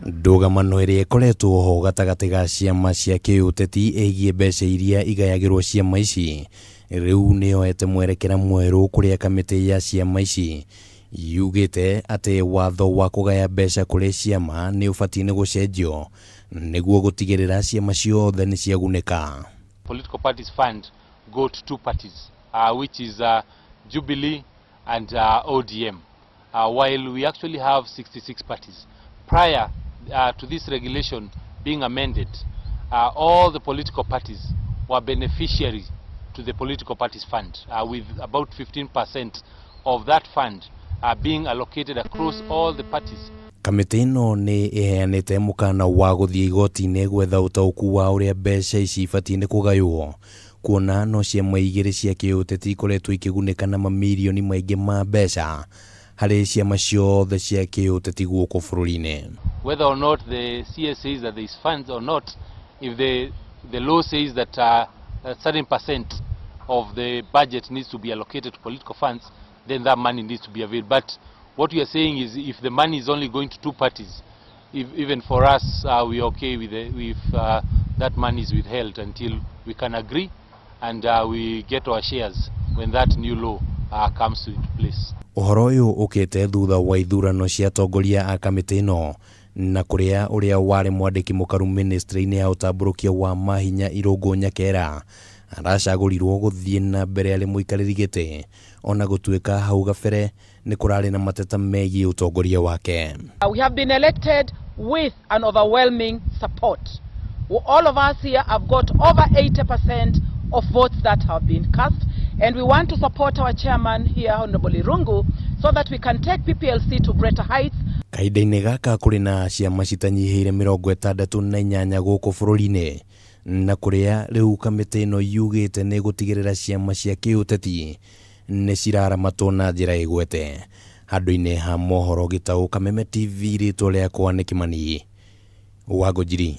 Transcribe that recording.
Ndũgamano ĩrĩa ĩkoretwo ho gatagatĩ ga ciama cia kĩũteti ĩgiĩ mbeca iria igayagĩrwo ciama ici rĩu nĩyoete mwerekera mwerũ kũrĩa kamĩtĩ ya ciama ici yugĩte atĩ watho wa kũgaya mbeca kũrĩ ciama nĩ ũbatiĩ nĩ gũcenjio nĩguo gũtigĩrĩra ciama ciothe nĩ ciagunĩka. Political parties fund go to two parties, which is Jubilee and ODM, while we actually have 66 parties. Prior to this regulation being amended, all the political parties were beneficiaries to the political parties fund, with about 15% of that fund being allocated across all the parties. Kamĩtĩ ĩno nĩ ĩheanĩte mũkana wa gũthiĩ igoti-inĩ gwetha ũtaũku wa ũrĩa mbeca ici ibatiĩ nĩ kũgaywo, kuona no ciama igĩrĩ cia kĩũteti ikoretwo ikĩgunĩka na mamirioni maingĩ ma mbeca harĩ ciama ciothe cia kĩũteti gũkũ bũrũri-inĩ. Whether or not the CS says that there is funds or not, if the law says that a certain percent of the budget needs to be allocated to political funds, then that money needs to be available. But what we are saying is, if the money is only going to two parties, if, even for us, we are okay with if that money is withheld until we can agree and we get our shares when that new law comes into place. Ũhoro ũyũ ũkĩte thutha wa ithurano cia atongoria a kamĩtĩ ĩno na kũrĩa ũrĩa warĩ mwandĩki mũkaru ministry-inĩ ya ũtambũrũkia wa mahinya Irũngũ Nyakera aracagũrirwo gũthiĩ na mbere arĩ mũikarĩri gĩtĩ, ona gũtuĩka hau gabere nĩ kũrarĩ na mateta megiĩ ũtongoria wake. We have been elected with an overwhelming support. All of us here have got over 80% of votes that have been cast, and we want to support our chairman here, Honorable Irungu, so that we can take PPLC to greater heights. Kahinda-inĩ gaka kũrĩ na ciama citanyihĩire 68 gũkũ bũrũri-inĩ, na kũrĩa rĩu kamĩtĩ ĩno yugĩte nĩ gũtigĩrĩra ciama cia kĩũteti nĩ ciraramatwo na njĩra ĩgwete. Handũ-inĩ ha mohoro gĩtaũ Kameme TV, rĩtwa rĩakwa nĩ Kĩmani Wangũnjiri.